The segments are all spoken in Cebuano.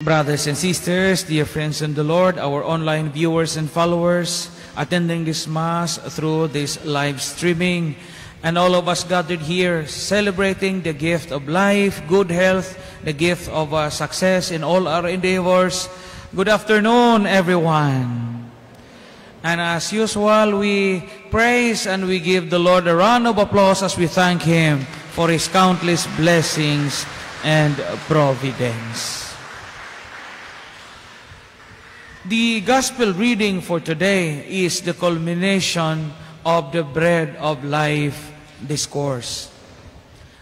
Brothers and sisters, dear friends in the Lord, our online viewers and followers attending this Mass through this live streaming, and all of us gathered here celebrating the gift of life, good health, the gift of success in all our endeavors. Good afternoon, everyone. And as usual, we praise and we give the Lord a round of applause as we thank Him for His countless blessings and providence. The gospel reading for today is the culmination of the Bread of Life discourse.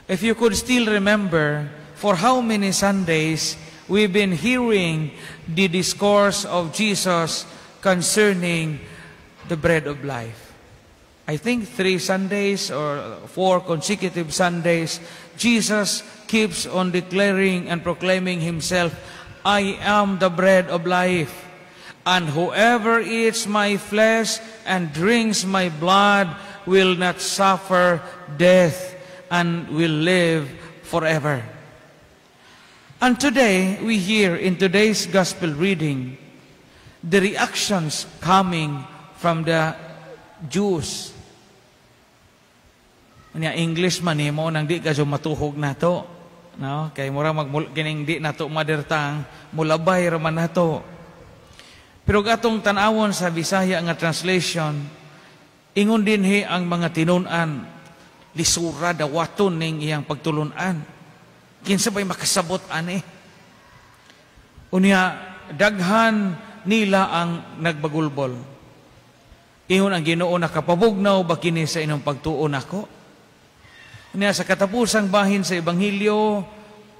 If you could still remember, for how many Sundays we've been hearing the discourse of Jesus concerning the bread of life. I think 3 Sundays or 4 consecutive Sundays, Jesus keeps on declaring and proclaiming himself, "I am the bread of life. And whoever eats my flesh and drinks my blood will not suffer death and will live forever." And today, we hear in today's gospel reading the reactions coming from the Jews. Nya English man nimo nang di ka matuhog nato. No? Kay mura mag kining di nato mother tongue, mulabay ra man nato. Pero atong tan-awon sa Bisaya nga translation, ingon dinhi ang mga tinun-an, "Lisura dawaton ning iyang pagtulunan. Kinsa bay makasabot ani?" Unya daghan nila ang nagbagulbol. Ingon ang Ginoo, "Nakapabugnaw ba kini sa inyong pagtuo nako?" Unya sa katapusang bahin sa Ebanghelyo,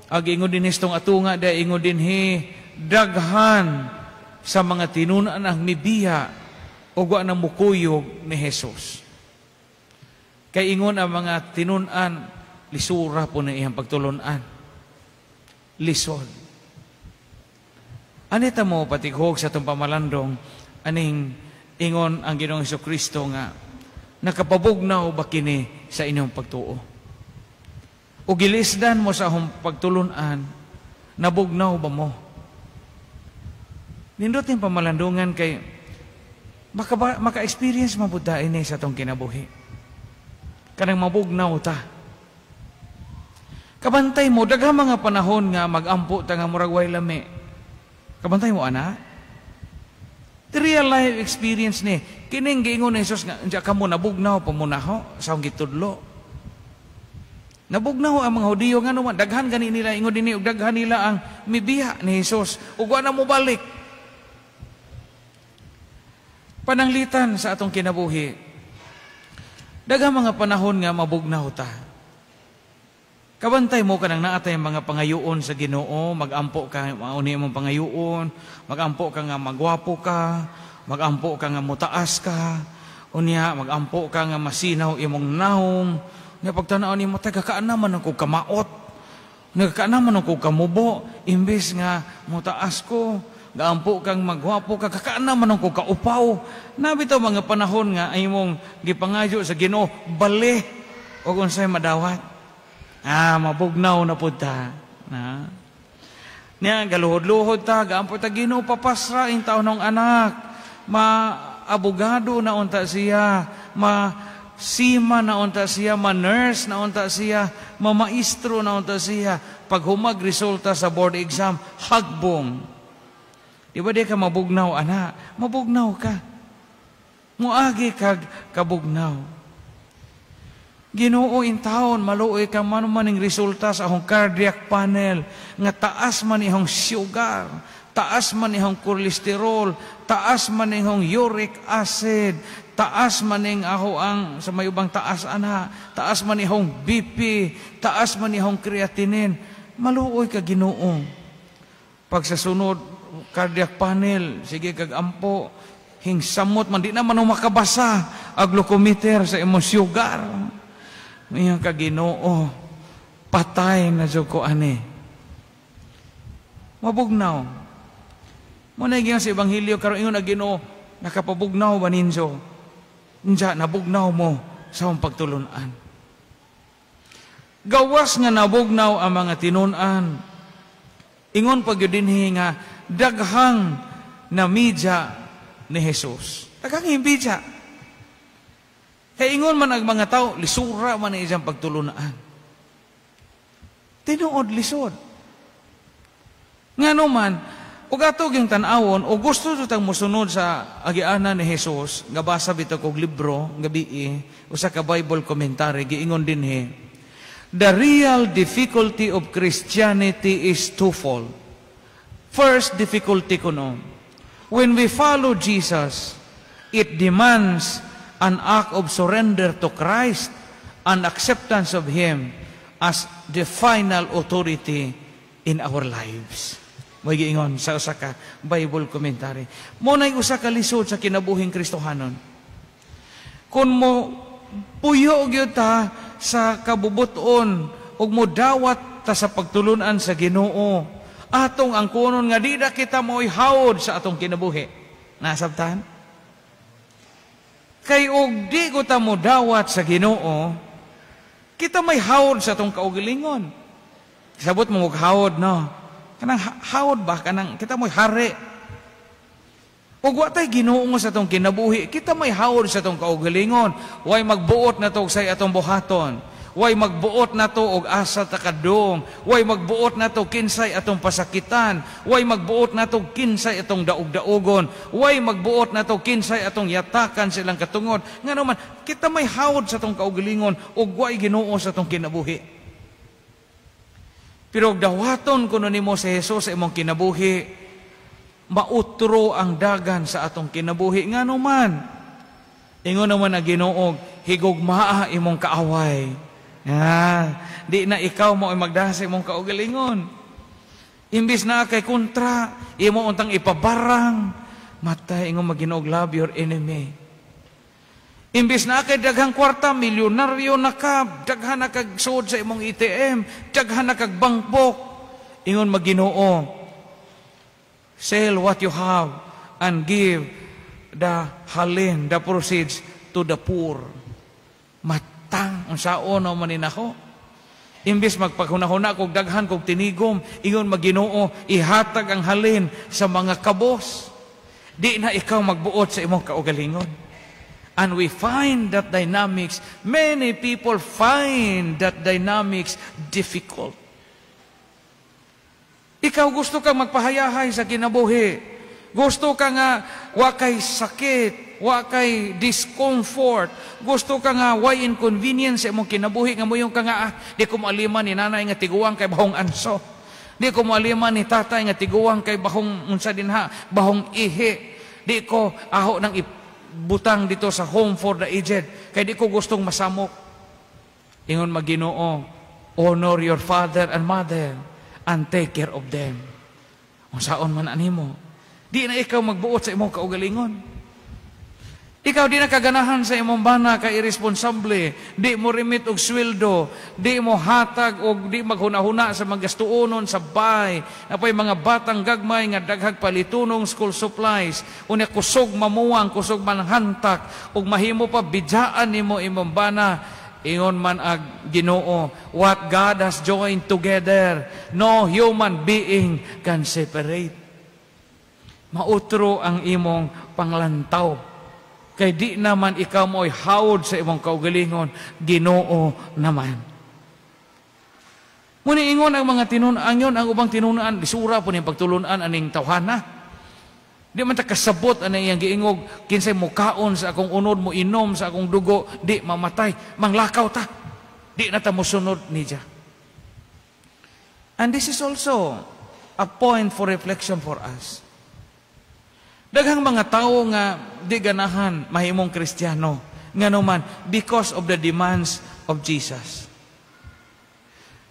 ag ingon din histong atunga da, ingon dinhi, daghan sa mga tinun-an ang mibiya ug wa na mukuyog ni Jesus. Kay ingon ang mga tinun-an, "Lisura po na iyang pagtulunan. Lisod." Anita mo patighog sa itong pamalandong aning ingon ang Ginoong Kristo nga, "Nakapabugnaw ba kini sa inyong pagtuo?" O gilisdan mo sa akong pagtulunan, nabugnaw ba mo? Nindot yung pamalandungan kay maka-experience mabuda ini sa atong kinabuhi. Kanang mabugnaw ta. Kabantay mo, daghang mga panahon nga magampo ta nga murag way lami. Kabantay mo, ana? The real life experience ni, kining giingon ni Jesus nga, "Diya kamo nabugnaw pa mo nako sa akong gitudlo." Nabugnaw ang mga Hudiyo nga naman, daghan gani nila, ingon dinhi, ug daghan nila ang mibiya ni Jesus, ug wa na mo balik. Pananglitan sa atong kinabuhi, daghang mga panahon nga mabugnaw ta. Kabantay mo kanang naatay mga pangayoon sa Ginoo, magampo ka mauni imong pangayoon, magampo ka nga magwapo ka, magampo ka nga mutaas ka, unya magampo ka nga masinaw imong naong, nga pagtanaw nimo taga kaan naman ako kamaot, nagkaan naman ako kamubo, imbes nga mutaas ko, gaampo kang magwapo ka, kakaan naman ako kaupaw. Nabitaw mga panahon nga imong gipangayo sa Ginoo, bali o unsay madawat. Ah, mabugnaw na pud ta. Na. Niya, galuhod-luhod ta, gaampo ta, "Ginoo, papasra in taon ng anak. Ma abogado na unta siya, ma sima na unta siya, ma nurse na unta siya, ma maestro na unta siya." Pag humag resulta sa board exam, hagbong. Di ba di ka mabugnaw, ana? Mabugnaw ka. Muagi kag kabugnaw. "Ginoo, in taon, maluoy ka man maning resulta sa akong cardiac panel nga taas man ihong sugar, taas man ihong kolesterol, taas man ihong uric acid, taas man ning ako ang sa may ubang taas ana, taas man ihong BP, taas man ihong creatinine. Maluoy ka, Ginoo." Pag sa sunod cardiac panel, sige kag ampo, hingsamot man di na man makabasa ang glucometer sa imong sugar. Mayan ka, "Ginoo, patay na jud ko ani." Mabugnaw. Mo na sa Ebanghelyo karon, ingon ang Ginoo, "Nakapabugnaw ba ninyo? Unsa nabugnaw mo sa akong pagtulunan?" Gawas nga nabugnaw ang mga tinun-an. Ingon pa gyud dinhi nga daghang namidya ni Jesus. Daghang himidya. Kay ingon man ang mga tao, lisura man ang iyang pagtulunaan. Tinuod lisod. Ngano man, ug ato gyung tan-awon, o gusto tang mosunod sa agianan ni Jesus, nga basa bitaw kog libro, gabii, usa ka Bible commentary, giingon dinhi, "The real difficulty of Christianity is twofold." First difficulty kuno, when we follow Jesus, it demands an act of surrender to Christ and acceptance of Him as the final authority in our lives. Mo'y giingon sa usa ka Bible commentary. Mo na'y usa ka lisod sa kinabuhing Kristohanon. Kung mo puyo gyud ta sa kabubuton ug mo dawat ta sa pagtulunan sa Ginoo, atong ang kunon nga di na kita mo'y hawod sa atong kinabuhi. Nasabtan? Kay og di ko ta mo dawat sa Ginoo, kita may hawod sa atong kaugalingon. Sabot mo og hawod, no? Kanang hawod ba? Kanang kita mo'y hari. Ug wa tay Ginoo sa atong kinabuhi, kita may hawod sa atong kaugalingon. Way magbuot na to sa atong buhaton. Way magbuot na to og asa ta kadung. Way magbuot na to kinsay atong pasakitan. Way magbuot na to kinsay atong daog-daugon. Way magbuot na to kinsay atong yatakan silang katungod. Ngano man, kita may hawod sa atong kaugalingon ug way Ginoo sa atong kinabuhi. Pero dawaton kuno nimo si Jesus sa imong kinabuhi, mautro ang dagan sa atong kinabuhi. Ngano man, ingon naman ang Ginoo, higugmaa imong kaaway. Ah, di na ikaw mo ay magdaha sa imong kaugalingon. Imbis na kay kontra, imo untang ipabarang, matay ingon man Ginoo, love your enemy. Imbis na kay daghang kwarta, milyonaryo na ka, daghan na kag sud sa imong ATM, daghan na kag bankbook. Ingon man Ginoo, sell what you have and give the halin, the proceeds to the poor. Matang, unsaon na man nako. Imbis magpaghunahuna kog daghan kog tinigom, ingon man Ginoo, ihatag ang halin sa mga kabos. Di na ikaw magbuot sa imong kaugalingon. And we find that dynamics, many people find that dynamics difficult. Ikaw gusto kang magpahayahay sa kinabuhi. Gusto ka nga wa kay sakit, wa kay discomfort. Gusto ka nga way inconvenience sa imong kinabuhi nga moingon ka nga, ah, di ko moaliman ni nanay nga tiguang kay bahong anso. Di ko moaliman ni tatay nga tiguang kay bahong unsa dinha, bahong ihi. Di ko aho nang butang dito sa home for the aged kay di ko gustong masamok. Ingon man Ginoo, honor your father and mother and take care of them. Unsaon man animo? Di na ikaw magbuot sa imong kaugalingon. Ikaw di na kaganahan sa imong bana kay irresponsable, di mo remit og sweldo, di mo hatag og di maghuna-huna sa mga gastuonon sa bay, napay mga batang gagmay nga daghag palitunong school supplies, unya kusog mamuwang, kusog manhantak, ug mahimo pa bidyaan nimo imong bana. Ingon man ag Ginoo, what God has joined together, no human being can separate. Mautro ang imong panglantaw. Kay di naman ikaw mo'y hawod sa imong kaugalingon, Ginoo naman. Muni ingon ang mga tinun-an yon, ang ubang tinun-an, lisura po niyang pagtulunan aning tawhana. Di man ta kasabot ani iyang giingog, kinsay mukaon sa akong unod, mo inom sa akong dugo, di mamatay, manglakaw ta. Di na ta mosunod niya. And this is also a point for reflection for us. Daghang mga tao nga di ganahan mahimong Kristiyano, ngano man, because of the demands of Jesus.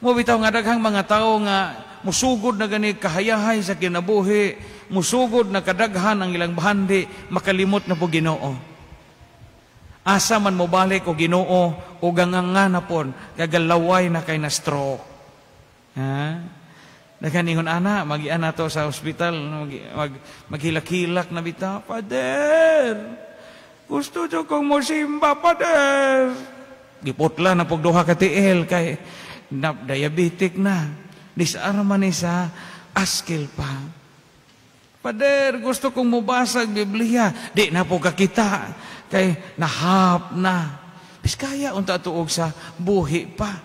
Mo bitaw nga daghang mga tao nga musugod na gani kahayahay sa kinabuhi, musugod na kadaghan ang ilang bahandi, makalimot na po Ginoo. Asa man mobalik o Ginoo o ganganga na pon, kagalaway na kay na stroke. Ha? Daghan ingon ana, magian na to sa ospital, maghilak-hilak na bitaw. Father, gusto jud kong mosimba, Father. Giputla na pog duha ka tiil kay na diabetic na. Disarma ni sa Askil pa. Pader, gusto kong mubasa og Biblia. Di na po kakita. Kay nahap na. Biskaya unta tuog sa buhi pa.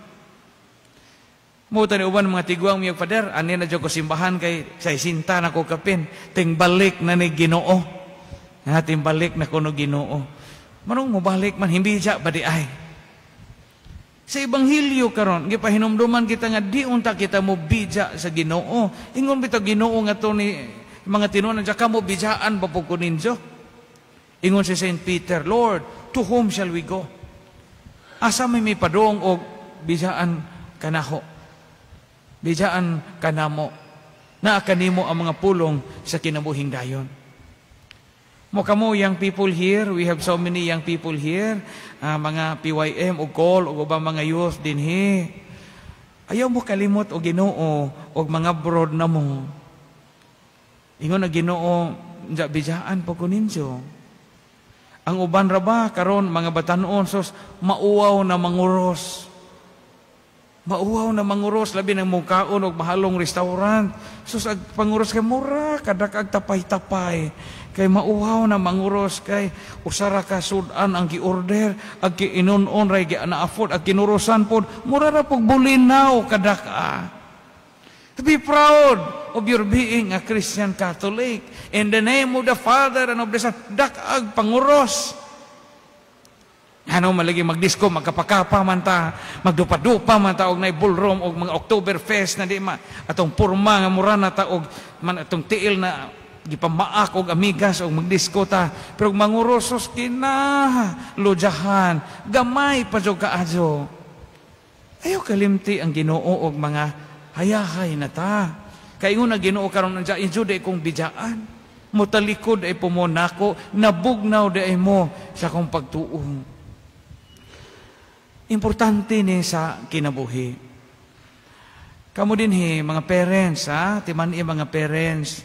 Mo tani uban mga tiguang miyag, "Father, ani na jud ko simbahan kay sa isinta na ko kapin. Tingbalik na ni Ginoo. Ha, tingbalik na kuno Ginoo." Manong mobalik man, himbija ba di ay? Sa Ebanghelyo karon, gipahinumduman kita nga di unta kita mo bija sa Ginoo. Ingon bitaw Ginoo nga to ni mga tinunan siya, "Kamo bijaan pa po ko ninyo." Ingon si Saint Peter, "Lord, to whom shall we go? Asa may padong og bijaan kanaho? Bijaan kanamo. Naa kanimo ang mga pulong sa kinabuhing dayon." Mo kamo young people here, we have so many young people here, mga PYM o call o ubang mga youth dinhi. Ayaw mo kalimot og Ginoo og mga abroad na mo. Ingon na Ginoo, "Bijaan po ko ninyo." Ang uban ra ba karon mga batanon, sos, mauwaw na manguros. Mauwaw na manguros, labi nang mukaon og mahalong restaurant. Sus, ag panguros kay mura kadak ag tapay-tapay. Kay mauhaw na manguros kay usara ka sudan ang gi-order, ag giinon-on ray gi na-afford, ag kinurusan pod, mura ra pog bulinaw kadak-a. Be proud of your being a Christian Catholic. In the name of the Father and of the Son, dak-ag panguros. Ano malagi magdisko, magkapakapa man ta, magdupa-dupa man ta og nay ballroom og mga Oktoberfest na di ma atong porma nga mura na ta og man atong tiil na gipamaak og amigas og magdisko ta. Pero mangurosos kina lodyahan, gamay pa jud kaayo. Ayaw kalimti ang Ginoo og mga hayahay na ta. Kay ingon na Ginoo karon, "Anja injo di kong bijaan. Motalikod ay po mo nako, nabugnaw di ay mo sa akong pagtuo." Importante ni sa kinabuhi. Kamo dinhi mga parents, ha, timan-i mga parents.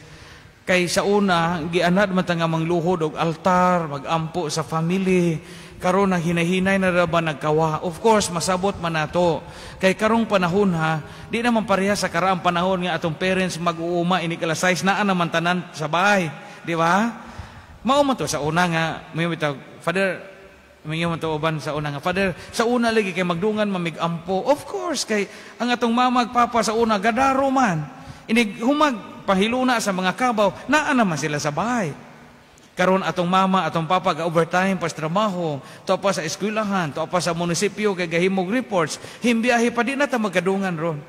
Kay sa una, gianad man ta nga mangluhod og altar, magampo sa family. Karon ang hinahinay na ra ba nagkawa. Of course, masabot man nato. Kay karong panahon ha, di naman pareha sa karaang panahon nga atong parents mag-uuma inig alas 6 naa naman tanan sa bahay, di ba? Mao man to sa una nga may bitaw, Father, may man to uban sa una nga, "Father, sa una lagi kay magdungan mamigampo." Of course, kay ang atong mama ug papa sa una gadaro man. Inig humag pahiluna sa mga kabaw, naa naman sila sa bahay. Karon atong mama, atong papa ga overtime pa sa trabaho, to pa sa eskwelahan, to pa sa munisipyo kay gahimog reports, himbiyahe pa, di na ta magkadungan ron.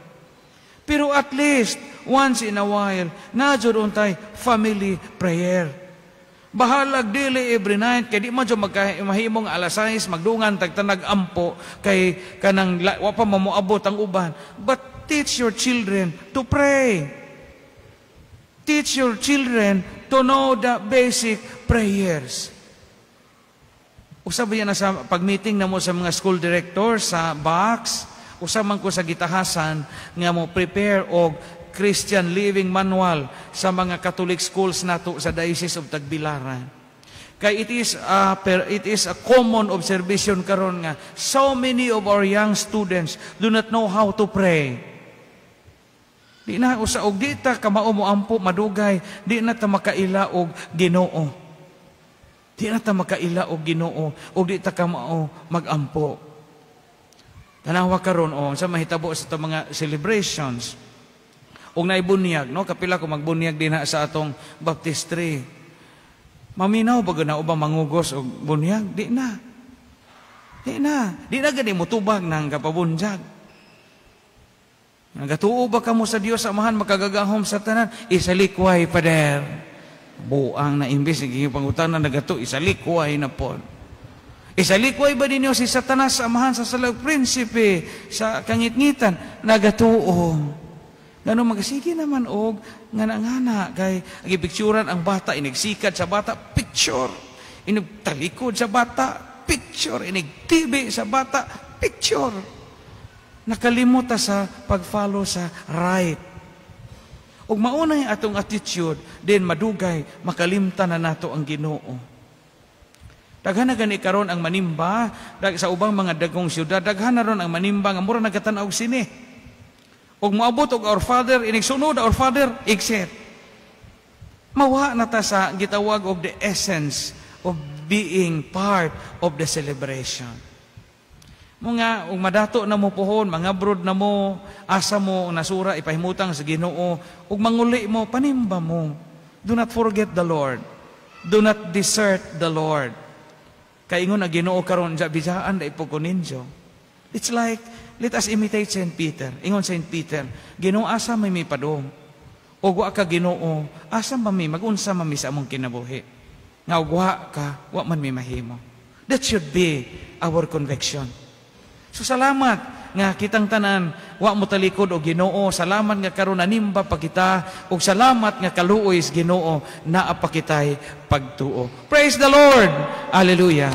Pero at least once in a while, naa jud untay family prayer. Bahalag dili every night kay di man jud mahimong alas 6 magdungan tag tanag ampo kay kanang wa pa mamoabot ang uban. But teach your children to pray. Teach your children to know the basic prayers. Usab yan na sa pag-meeting na mo sa mga school directors sa box, usa man ko sa gitahasan nga mo prepare og Christian Living Manual sa mga Catholic schools nato sa Diocese of Tagbilaran. Kay it is a common observation karon nga so many of our young students do not know how to pray. Di na usa og di ta kamao mo ampo madugay, di na ta makaila og Ginoo. Di na ta makaila og Ginoo og di ta kamao magampo. Tanawa karon oh, sa mahitabo sa atong mga celebrations. Og naibunyag, no? Kapila ko magbunyag dinha sa atong baptistry. Maminaw ba na ubang mangugos og bunyag? Di na. Di na. Di na gani mutubag ng kapabunyag. Nagatuo ba kamo sa Dios Amahan makagagahom sa tanan? Isalikway, Pader. Buang na imbis nagiging pangutana nagato, isalikway na po. Isalikway ba ninyo si Satanas Amahan sa salag prinsipe sa kangitngitan? Nagatuo. Ngano magasige naman og ngana-ngana kay gipicturan ang bata, inigsikat sa bata, picture. Inig talikod sa bata, picture. Inig TV sa bata, picture. Nakalimot ta sa pag-follow sa right. Ug maunay atong attitude, din madugay makalimtan na nato ang Ginoo. Daghan na gani karon ang manimba sa ubang mga dagkong syudad, daghan na ron ang manimba nga mura nagatan-aw og sine. Ug moabot og Our Father, inig sunod Our Father, exit. Mawa na ta sa gitawag og the essence of being part of the celebration. Mo nga ug madato na mo pohon, mga abroad na mo, asa mo nasura ipahimutang sa Ginoo, ug manguli mo, panimba mo. Do not forget the Lord. Do not desert the Lord. Kay ingon ang Ginoo karon ja bijaan dai po ko ninyo. It's like, let us imitate Saint Peter. Ingon Saint Peter, "Ginoo, asa may padung? Ug wa ka, Ginoo, asa man mi, magunsa man mi sa among kinabuhi? Nga ug wa ka, wa man mi mahimo." That should be our conviction. So salamat nga kitang tanan wa mo talikod og Ginoo. Salamat nga karon nanimba pa kita ug salamat nga kaluoy sa Ginoo, naa pa kitay pagtuo. Praise the Lord. Hallelujah.